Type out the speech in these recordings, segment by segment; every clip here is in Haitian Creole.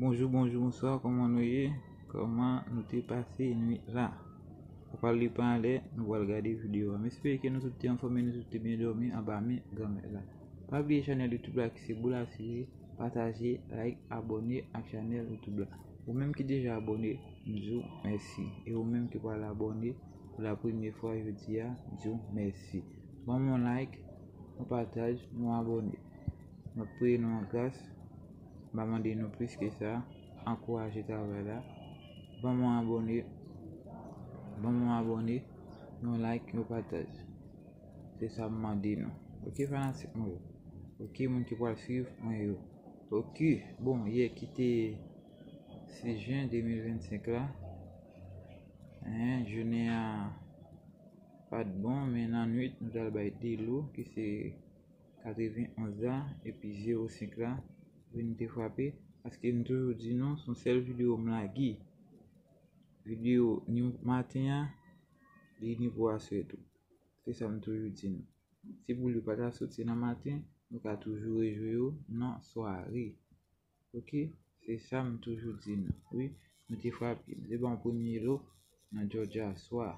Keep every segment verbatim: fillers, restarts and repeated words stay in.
Bonjou, bonjou, bonswa, kòman nou ye? Kòman nou te pase nwit la? Ou pral li pa anlè, nou pral gade videyo a. M espere ke nou tout te anfòm e nou tout te byen dòmi anba men Granmèt la. Pa bliye chanèl YouTube la ki se Boul Asire, pataje, like, abòne ak chanèl YouTube la. Ou menm ki deja abòne, m di w mèsi. E ou menm ki pral abòne pou la premyè fwa jodi a, m di w mèsi. Ban m yon like, yon pataj, yon abòne. M ap priye nou an gras. M pa mande nou plis ke sa. Ankouraje travay la. Ban m yon abòne. Ban m yon abòne, yon like, yon pataj. Se sa m mande nou. Oke, fanatik mwen yo. Oke, moun ki pral swiv mwen yo. Oke, bon, yè ki te sis jen de mil vennsenk la. Hein, jounen an pa t bon, men nan nwit, nou t al bay de lo, ki se katrevenn onz la, epi zewo senk la, vin te frape. Paske m toujou di nou, se yon sèl videyo m lage. Videyo ni maten an, li ni pou aswè tou. Se sa m toujou di nou. Si boul yo pa ta soti nan maten, nou ka toujou rejwe yo nan sware. Oke? Se sa m toujou di nou. Wi, nou te frape. M te ba yon premye lo nan Georgia swa.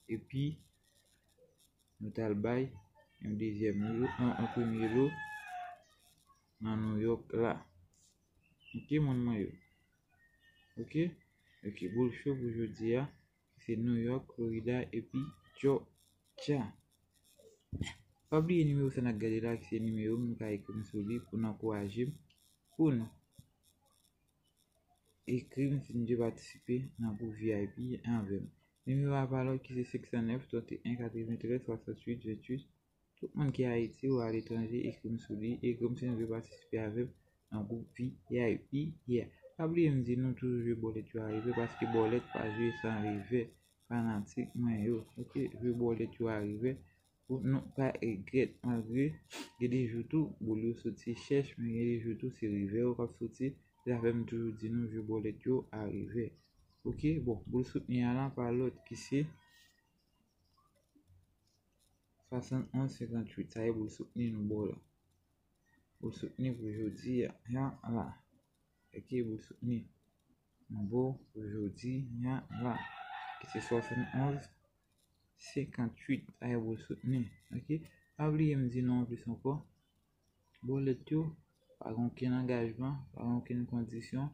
Epi, nou t al bay yon dezyèm lo, yon, yon premye lo nan New York la. Oke, moun mwen yo. Oke? Oke, boul cho pou jodi a. Se New York, Florida, epi Georgia. Pa bliye nimewo sa n ap gade la, ki se nimewo m, nou ka ekri m sou li pou n ankouraje m, pou n ekri m si n vle patisipe nan gwoup V I P avè m. Nimewo a pa lòt ki se senk san nèf, trannteyen, katreventrèz, swasanntuit, venntuit. Tout moun ki Ayiti ou aletranje, ekri m sou li, ekri m si n vle patisipe avè m nan gwoup V I P a. Pa bliye m di nou toujou jwe bòlèt yo a revè, paske bòlèt pa jwe san revè, fanatik mwen yo. Oke, jwe bòlèt yo a revè pou nou pa regrèt, malgre gen de jou tou boul yo soti chèch, men gen de jou tou se revè yo k ap soti. Se sa fè m toujou di nou jwe bòlèt yo a revè. Oke, bon, boul soutni a la pa lòt ki se swasannonz senkantuit, sa e boul soutni nou ba w la. Boul soutni pou jodi a, a la. Oke, boul soutni nou ba w pou jodi a la. Ki se swasannonz senkantuit, sa e boul soutni. Oke, pa bliye m di nou anplis ankò, bòlèt yo pa gen okenn angajman, pa gen okenn kondisyon.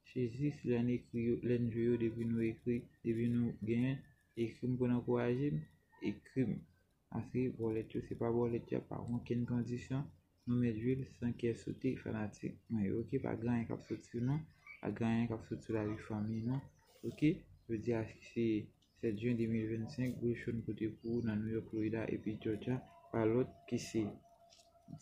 Se jis lè n ekri yo, lè n jwe yo, depi nou ekri, depi nou genyen, ekri m pou n ankouraje m, ekri m. Paske bòlèt yo, se pa bòlèt yo, pa gen okenn kondisyon. Nou mèt jwe l san kè sote, fanatik mwen yo. Oke, pa gen anyen k ap sot sou nou, pa gen anyen k ap sot sou lavi fanmi nou. Oke, jodi a se sèt jen de mil vennsenk, boul cho n pote pou ou nan New York, Florida, epi Georgia, pa lòt ki se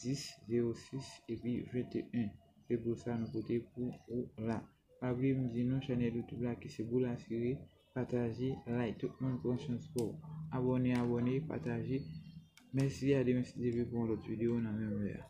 dis, zewo sis, epi venteyen. Se boul sa nou pote pou ou la. Pa bliye m di nou chanèl YouTube la ki se Boul Asire, pataje, like, tout moun pran chans pa w. Abòne, abòne, pataje. Mèsi, a demen si Dye vle pou yon lòt videyo nan menm lè a.